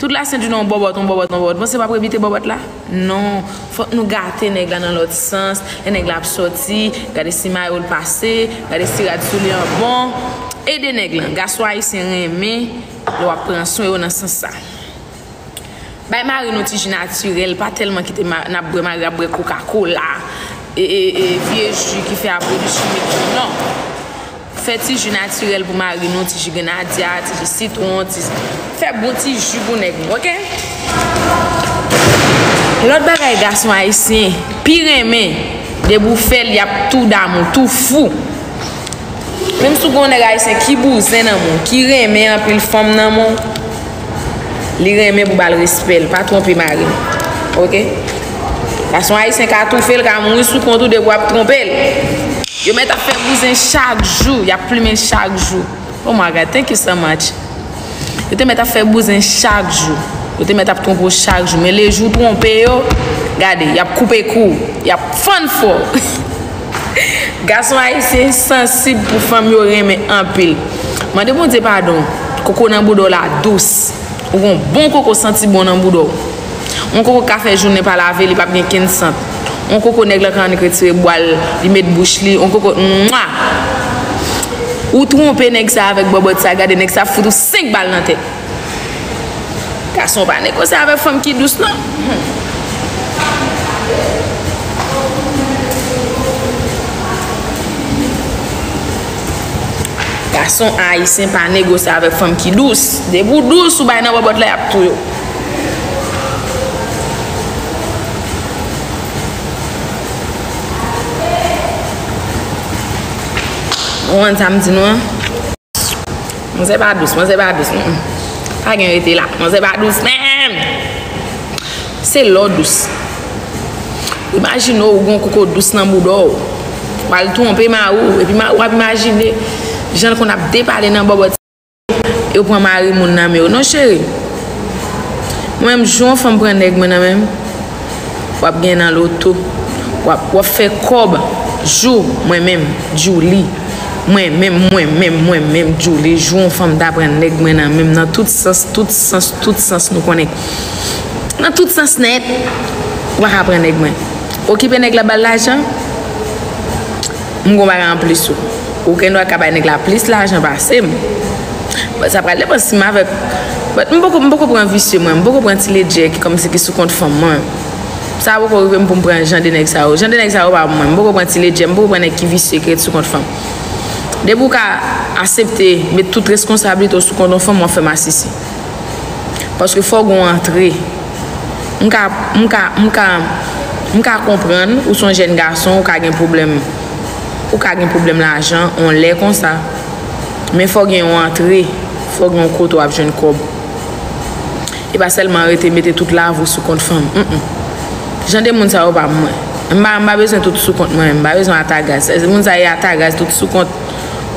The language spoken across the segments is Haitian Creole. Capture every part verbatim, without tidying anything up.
Tout la sent jounen yon bòbòt, yon bòbòt, yon bòbòt. Panse w ap evite bòbòt la? Non. Fòk nou gate nèg la nan lòt sans. Lè nèg la ap sòti, gade si mayo l pase, gade si rad sou li an bon. Ede nèg lan. Gason ayisyen renmen lè w ap pran swen yo nan sans sa. Bay mari nou ti ji natirèl, pa tèlman kite ma-, n ap bwè mari ap bwè Coca-Cola, e, e, e, vye ji ki fè a pwodui chimik yo. Non. Fè ti ji natirèl pou mari nou, ti ji grenadya, ti ji sitwon, ti, fè bon ti ji pou nèg nou, oke? Lòt bagay gason ayisyen pi renmen, depi w fè l, y ap tou damou, tou fou. Menm si w gen yon nèg ayisyen ki bouzen nan men w, ki renmen anpil fanm nan men w, li renmen pou ba l respè l, pa twonpe mari l. Oke? Gason ayisyen ka toufe l, ka mouri sou kont ou depi w ap twonpe l. Yo mèt ap fè bouzen chak jou, y ap plimen l chak jou. Oh my God, thank you so much. Yo te mèt ap fè bouzen chak jou. Yo te mèt ap twonpe w chak jou. Men lejou w twonpe yo, gade, y ap koupe kou w, y ap fann fò w. Gason ayisyen sansib pou fanm yo renmen anpil. Mande Bondye padon. Koko nan bouda w la dous. Ou gon bon koko santi bon nan bouda w. Yon koko ka fè jounen pa lave, li p ap gen kenn sant. Yon koko nèg la ka annik retire bwa l, li met bouch li. Yon koko, mwa! Ou twonpe nèg sa avèk bòbòt sa, gade nèg sa fout ou senk bal nan tèt. Gason pa negosye avèk fanm ki dous, non. Hmm. Gason ayisyen pa negosye avèk fanm ki dous. Depi w dous, ou bay nan bòbòt la, y ap touye w. Ou konprann sa m di nou an? Manzè pa dous, manzè pa dous. Mm, mm. Pa gen rete la. Manzè pa dous menm. Se lè w dous. Imajine w, ou gon koko dous nan bouda w. W al twonpe mari w, epi mari w ap imajine jan l konn ap depale nan bòbòt. Yo pran mari moun nan men w. Non, cheri. Mwen menm, jou yon fanm pran nèg mwen nan men m, w ap gen nan loto. W ap, w ap fè kòb. Jou, mwen menm, Djouly. Mwen menm, mwen menm, mwen menm, Djouly. Jou yon fanm ta pran nèg mwen nan men m, nan tout sans, tout sans, tout sans nou konnen. Nan tout sans nèt, ou pa ka pran nèg mwen. Okipe nèg la, ba l lajan. M gon bagay anplis ou. Ou gen dwa ka bay nèg la plis lajan pase m. But sa pral depann si m avèk, but m poko, m poko pran visye mwen, m poko pran ti ledjè ki kòmsi ki sou kont fanm mwen. Sa poko rive m pou m pran jan de nèg sa yo. Jan de nèg sa yo pa pou mwen. M poko pran ti ledjè, m poko pran nèg ki visye ki ret sou kont fanm. Depi w ka aksepte met tout reskonsablite w sou kont yon fanm, w ap fè masisi. Paske fò w gon antre. M ka, m ka, m ka, m ka konprann ou se yon jèn gason, ou ka gen pwoblèm, ou ka gen pwoblèm lajan, on lè konsa. Men fò gen yon antre, fò gen yon kote w ap jwenn kòb. E pa sèlman rete mete tout lavi w sou kont fanm. Mm, mm. Jan de moun sa yo pa mwen. M pa, m pa bezwen tout sou kont mwen, m pa bezwen atagaz. Moun sa yo atagaz, tout sou kont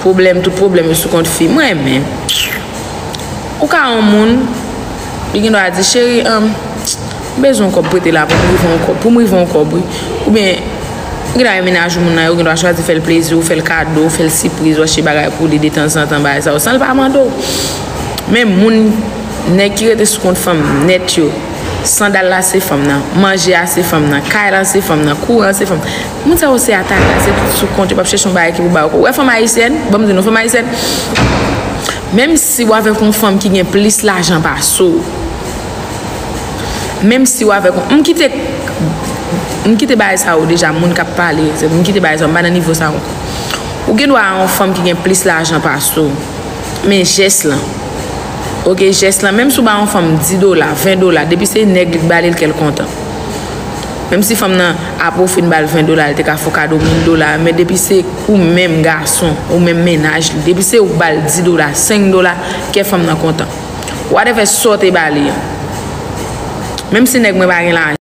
pwoblèm, tout pwoblèm yo sou kont fi. Mwen menm. Ou ka yon moun, li gen dwa di, cheri, um, m bezwen yon kòb, prete la pou m rive yon kòb, pou m rive yon kòb, wi. Oubyen, ou gen dwa remennaj ou moun nan, ou gen dwa chwazi fè l plezi, ou fè l kado, ou fè l sipriz, ou achte bagay pou li detanzantan, bagay sa yo, san l pa mande w. Men moun, nèg ki rete sou kont fanm nèt yo, sandal la se fanm nan, manje a se fanm nan, kay la se fanm nan, kouran se fanm. Moun sa yo se ataka, se tout sou kont, yo p ap chèche yon bagay ki pou ba yo. Ou wè fanm ayisyèn, ban m di nou, fanm ayisyèn, menm si w avèk yon fanm ki gen plis lajan pase w, menm si w avèk yon, m kite, m kite bagay sa yo deja, moun k ap pale, se m kite bagay sa yo, m pa nan nivo sa yo ankò. Ou gen dwa a yon fanm ki gen plis lajan pase w, men jès lan. Oke, jès lan, menm si w ba yon fanm dis dola, ven dola, depi se nèg li k ba li, l kè l kontan. Menm si fanm nan ap ofri n ba l ven dola, li te ka fè w kado mil dola, men depi se ou menm gason, ou menm mennaj li, depi se ou k ba l dis dola, senk dola, kè fanm nan kontan. Whatever sa w te ba li an. Menm si nèg mwen pa gen lajan.